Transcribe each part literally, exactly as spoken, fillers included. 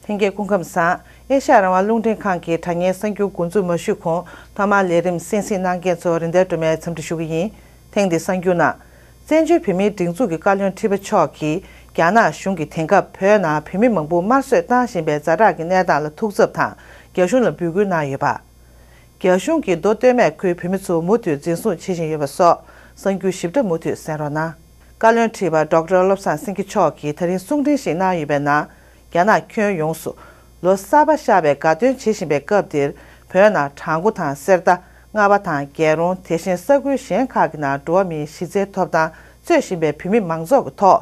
ལྷན་རྒྱས་སྐུ་ཁམས་བཟང་། ཨེ་ཤ་ཡ་རང་དབང་རླུང་འཕྲིན་ཁང་གི་དྲ་བརྙན་གསར་འགྱུར་འགོ་འཛུགས་མ་ཞུས་གོང་ཐོག་མར་ལས་རིམ་གསན་གཟིགས་གནང་མཁན་ཚོར་རིན་ལྡན་སྒྲོལ་མའི་འཚམས་འདྲི་ཞུ་གི་ཡིན། ཐེངས་འདིའི་གསར་འགྱུར་ནང་། བཙན་བྱོལ་བོད་མིའི་སྒྲིག་འཛུགས་ཀྱི་བཀའ་བློན་ཁྲི་པ་མཆོག་གིས་རྒྱ་ནག་གཞུང་གིས་དེང་སྐབས་བོད་ནང་བོད་མི་མང་པོ་དམར་གསོད་བཏང་བཞིན་པའི་ཛ་དྲག་གི་གནས་སྟངས་ལ་ཐུགས་འཚབ་དང་རྒྱ་གཞུང་ལ་འབོད་སྐུལ་གནང་ཡོད་པ། རྒྱ་གཞུང་གིས་མདོ་སྟོད་སྨད་ཁུལ་བོད་མི་ཚོ་མུ་མཐུད་འཛིན་བཟུང་བྱེད་བཞིན་ཡོད་པ་སོགས་གསར་འགྱུར་ཞིབ་ཕྲ་མུ་མཐུད་གསན་རོགས་གནང་། བཀའ་བློན་ཁྲི་པ་ཌོག་ཊར་བློ་བཟང་སེང་གེ་མཆོག་གིས་ད་རིང་གསུང་འཕྲིན་ཞིག་གནང་ཡོད་པའི་ནང་། རྒྱ་ནག་ཁྱོན་ཡོངས་སུ་ལོ་གསར་པ་ཤར་བའི་དགའ་སྟོན་བྱེད་བཞིན་པའི་སྐབས་འདིར། བོད་ནང་བྲག་འགོ་དང་གསེར་རྟ། རྔ་བ་དང་རྒྱལ་རོང་། དེ་བཞིན་ས་ཁུལ་གཞན་ཁག་གི་ནང་འགྲོ་བ་མིའི་གཞི་རྩའི་ཐོབ་ཐང་རྩོད་བཞིན་པའི་བོད་མི་མང་ཚོགས་ཀྱི་ཐོག་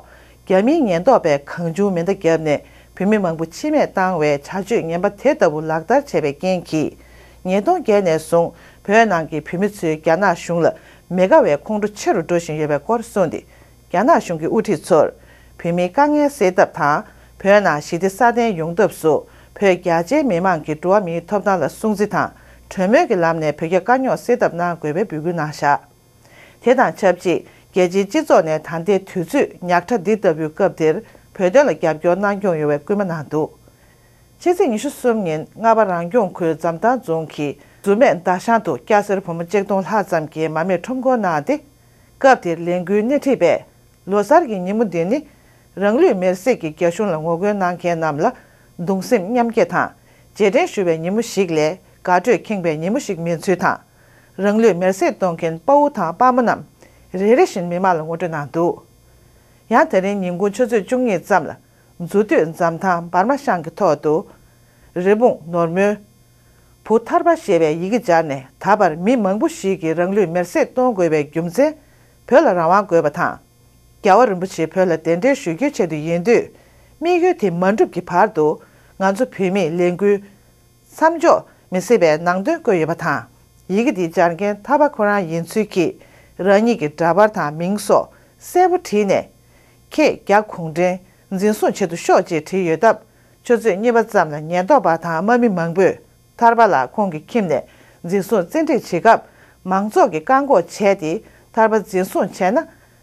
རྒྱ་མིའི་ཉེན་རྟོག་པས་གང་བྱུང་མེ་མདའ་བརྒྱབ་ནས་བོད་མི་མང་པོ་འཆི་རྨས་བཏང་བའི་བྱ་སྤྱོད་ངན་པ་དེ་ལྟ་བུ་ལག་བསྟར་བྱས་པའི་རྐྱེན་གྱིས། ཉིས་སྟོང་བརྒྱད་ནས་བཟུང་བོད་ནང་གི་བོད་མི་ཚོས་རྒྱ་ནག་གཞུང་ལ་མི་དགའ་བའི་ཁོང་ཁྲོ་ཆེ་རུ་འགྲོ་བཞིན་ཡོད་པའི་སྐོར་གསུངས་ཏེ། རྒྱ་ནག་གཞུང་གི་དབུ་ཁྲིད་ཚོར། བོད་མིའི་དཀའ་ངལ་སེལ་ཐབས་དང་། བོད་ནང་ཞི་བདེ་སྲ་བརྟན་ཡོང་ཐབས་སུ། བོད་རྒྱ་ཆེའི་མི་མང་གི་འགྲོ་བ་མིའི་ཐོབ་ཐང་ལ་སྲུང་བརྩི་དང་། གྲོས་མོལ་གྱི་ལམ་ནས་བོད་རྒྱ་དཀའ་རྙོག་སེལ་ཐབས་གནང་དགོས་པའི་འབོད་སྐུལ་གནང་བཞག་དེ་དང་ཆབས་ཅིག་རྒྱལ་སྤྱིའི་སྤྱི་ཚོགས་ནས་ད་ལྟའི་དུས་ཚོད་ཉག་ཕྲ་འདི་ལྟ་བུའི་སྐབས་འདིར་བོད་དོན་ལ་རྒྱབ་སྐྱོར་གནང་སྐྱོང་ཡོང་བའི་སྐུལ་མ་གནང་འདུག་ཕྱི་ཚེས་ཉི་ཤུ་གསུམ་ཉིན་རྔ་པ་རང་སྐྱོང་ཁུལ་འཛམ་ཐང་རྫོང་གི་རྫུན་སྨད་མདའ་ཤང་དུ་སྐྱ་སེར་བུ་མོ་ཆིག་སྟོང་ལྷག་ཙམ་གྱིས་མར་མེ་ཁྲོམ་སྐོར་གནང་སྟེ། སྐབས་དེར་ལས་འགུལ་སྣེ་ཁྲིད་པས། ལོ་གསར་གྱི་ཉིན་མོ་འདི་ནི། རང་ལུས་མེར་སྲེག་གིས་རྒྱ་གཞུང་ལ་ངོ་རྒོལ་གནང་མཁན་རྣམས་ལ་གདུང་སེམས་མཉམ་སྐྱེད་དང་། རྗེས་དྲན་ཞུ་བའི་ཉིན་མོ་ཞིག་ལས་དགའ་སྤྲོས་ཁེངས་པའི་ཉིན་མོ་ཞིག་མིན་ཚུལ་དང་། རང་ལུས་མེར་སྲེག་གཏོང་མཁན་དཔའ་བོ་དང་དཔའ་མོ་རྣམས་རེ་རེ་བཞིན་མི་མང་ལ་ངོ་སྤྲོད་གནང་འདུག་ཡང་དེ་རིང་ཉིན་གུང་ཆུ་ཚོད་བཅུ་གཉིས་ཙམ་ལ། མཛུབ་སྟོད་འཛམ་ཐང་འབར་མ་ཤང་གི་ཐོག་ཏུ། རི་བོང་ནོར་མོའི་བུ་ཐར་པ་ཞེས་པའི་ཡི་གེ་སྦྱར་ནས། ད་བར་མི་མང་པོ་ཞིག་གིས་རང་ལུས་མེར་སྲེག་གཏོང་དགོས་པའི་རྒྱུ་མཚན། བོད་ལ་རང་དབང་དགོས་པ་དང་། རྒྱལ་བ་རིན་པོ་ཆེ་བོད་ལ་གདན་འདྲེན་ཞུ་རྒྱུའི་ཆེད་དུ་ཡིན་དུས། དམིགས་ཡུལ་དེ་མ་འགྲུབ་ཀྱི་བར་དུ། ང་ཚོ་བོད་མིས་ལས་འགུལ་མཚམས་འཇོག་མི་སྲིད་པའི་ནང་དོན་བཀོད་ཡོད་པ་དང་། ཡི་གེ་འདི་སྦྱར་མཁན་ཐར་པ་ཁོ་རང་ཡིན་ཚུལ་གྱིས། རང་ཉིད་ཀྱི་འདྲ་པར་དང་མིང་སོགས་གསལ་པོ་བྲིས་ནས། ཁྱེད་རྒྱ་གུང་ཁྲན་འཛིན་བཟུང་བྱེད་དུ་ཤོག་ཅེས་བྲིས་ཡོད་སྟབས། ཆུ་ཚོད་གཉིས་པ་ཙམ་ལ་ཉེན་རྟོག་པ་དང་དམག་མི་མང་པོས་ཐར་པ་ལགས་ཁོང་གི་ཁྱིམ་ནས་འཛིན་བཟུང་བཙན་ཁྲིད་བྱེད་སྐབས། མང་ཚོགས་ཀྱིས་བཀག་འགོག་བྱས་ཏེ། ཐར་པ་འཛིན་བཟུང་བྱས་ན།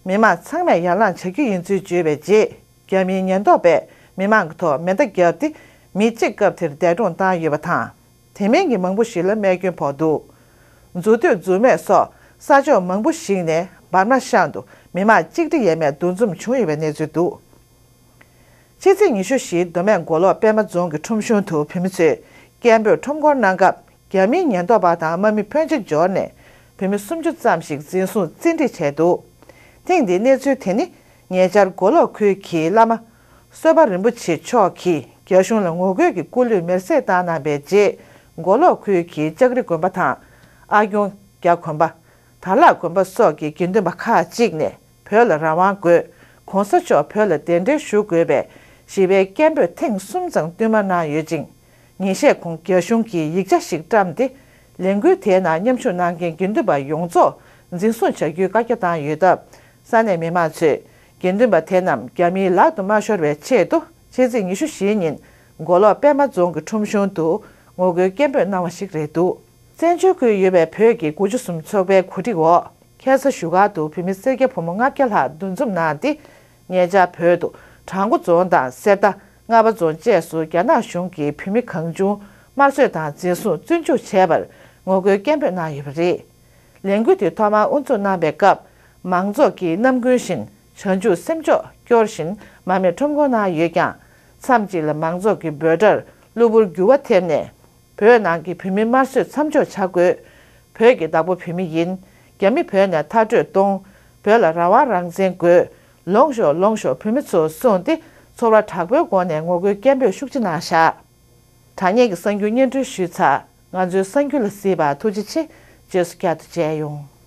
མི་མང་ཚང་མས་ཡར་ལངས་བྱ་རྒྱུ་ཡིན་ཚུལ་བརྗོད་པའི་རྗེས། རྒྱ་མིའི་ཉེན་རྟོག་པས་མི་མང་གི་ཐོག་མེ་མདའ་བརྒྱབ་སྟེ། མི་གཅིག་སྐབས་དེར་འདས་གྲོངས་བཏང་ཡོད་པ་དང་། དེ་མིན་གྱི་མང་པོ་ཞིག་ལ་རྨས་སྐྱོན་ཕོག་འདུག་མཛུབ་སྟོད་རྫུན་སྨད་སོགས་ས་ཕྱོགས་མང་པོ་ཞིག་ནས་འབར་མ་ཤང་དུ་མི་མང་གཅིག་སྒྲིལ་ཡས་མས་འདུ་འཛོམས་བྱུང་ཡོད་པའི་གནས་ཚུལ་འདུག་ཕྱི་ཚེས་ཉི་ཤུ་བཞིའི་མདོ་སྨད་མགོ་ལོག་པད་མ་རྫོང་གི་ཁྲོམ་གཞུང་དུ་བོད་མི་ཚོས་སྐད་འབོད་ཁྲོམ་སྐོར་གནང་སྐབས། རྒྱ་མིའི་ཉེན་རྟོག་པ་དང་དམག་མི་ཕོན་ཆེ་འབྱོར་ནས་བོད་མི་སུམ་ཅུ་ཙམ་ཞིག་འཛིན་བཟུང་བཙན་ཁྲིད་བྱས་འདུག་ཐེངས་འདིའི་གནས་ཚུལ་དེ་ནི་ཉེ་ཆར་མགོ་ལོག་ཁུལ་གྱི་བླ་མ་གསོལ་བ་རིན་པོ་ཆེ་མཆོག་གིས་རྒྱ་གཞུང་ལ་ངོ་རྒོལ་གྱི་སྐུ་ལུས་མེར་སྲེག་བཏང་གནང་བའི་རྗེས། མགོ་ལོག་ཁུལ་གྱི་ལྕགས་རི་དགོན་པ་དང་། ཨ་སྐྱོང་རྒྱ་དགོན་པ། དར་ལག་དགོན་པ་སོགས་ཀྱི་དགེ་འདུན་པ་ཁག་ཅིག་ནས་བོད་ལ་རང་དབང་དགོས། ༸གོང་ས་མཆོག་བོད་ལ་གདན་འདྲེན་ཞུ་དགོས་པའི་ཞི་བའི་སྐད་འབོད་ཐེངས་གསུམ་ཙམ་བསྟུད་མར་གནང་ཡོད་ཅིང་། ཉིན་ཤས་གོང་རྒྱ་གཞུང་གིས་ཡིག་ཆ་ཞིག་བཀྲམ་སྟེ། ལས་འགུལ་དེའི་ནང་མཉམ་ཞུགས་གནང་མཁན་དགེ་འདུན་པ་ཡོངས་རྫོགས་འཛིན་བཟུང་བྱ་རྒྱུའི་བཀའ་རྒྱ་བཏང་ཡོད་སྟབས། ས་གནས་མི་མང་ཚོས་དགེ་འདུན་པ་དེ་རྣམས་རྒྱ་མིའི་ལག་ཏུ་མ་ཤོར་བའི་ཆེད་དུ། ཕྱི་ཚེས་ཉི་ཤུ་བཞི་ཉིན་མགོ་ལོག་པད་མ་རྫོང་གི་ཁྲོམ་གཞུང་དུ་ངོ་རྒོལ་སྐད་འབོད་གནང་བ་ཞིག་རེད་འདུག་བཙན་བྱོལ་ཁུལ་ཡོད་པའི་བོད་ཀྱི་དགུ་བཅུ་གསུམ་ཚོགས་པའི་གོ་སྒྲིག་འོག་ཁ་སང་བཞུགས་སྒར་དུ་བོད་མི་སེར་སྐྱ་ཕོ་མོ་ལྔ་བརྒྱ་ལྷག་འདུ་འཛོམས་གནང་སྟེ། ཉེ་ཆར་བོད་དུ་བྲག་འགོ་རྫོང་དང་གསེར་རྟ། རྔ་པ་རྫོང་བཅས་སུ་རྒྱ་ནག་གཞུང་གིས་བོད་མི་གང་བྱུང་དམར་གསོད་དང་འཛིན་བཟུང་བཙོན་འཇུག་བྱས་པར་ངོ་རྒོལ་སྐད་འབོད་གནང་ཡོད་པ་རེད། ལས་འགུལ་དེ་ཐོག་མར་དབུ་འཛུགས་གནང་པའི་སྐབས། མང་ཚོགས་ཀྱིས་ནམ་རྒྱུན་བཞིན་བྱང་ཆུབ་སེམས་མཆོག་སྐྱོར་བཞིན་མར་མེ་ཁྲོམ་སྐོར་གནང་ཡོད་ཀྱང་། མཚམས་གཅིག་ལ་མང་ཚོགས་ཀྱི་འབོད་སྒྲར་གློ་བུར་འགྱུར་བ་ཐེབས་ནས། བོད་ནང་གི་བོད་མི་དམར་གསོད་མཚམས་འཇོག་བྱ་དགོས། བོད་ཀྱི་བདག་པོ་བོད་མི་ཡིན། རྒྱ་མི་བོད་ནས་མཐར་སྐྲོད་གཏོང་། བོད་ལ་རང་དབང་རང་བཙན་དགོས། ལོངས་ཤོག་ལོངས་ཤོག་བོད་མི་ཚོ་གསུངས་ཏེ། ཚོར་བ་དྲག་པོའི་སྒོ་ནས་ངོ་རྒོལ་སྐད་འབོད་ཤུགས་ཆེ་གནང་བཞག་དྲ་བརྙན་གྱི་གསར་འགྱུར་སྙན་སྒྲོན་ཞུས་ཚར། ང་ཚོའི་གསར་འགྱུར་ལ་གཟིགས་པར་ཐུགས་རྗེ་ཆེ། རྗེས་སུ་བསྐྱར་དུ་མཇལ་ཡོང་།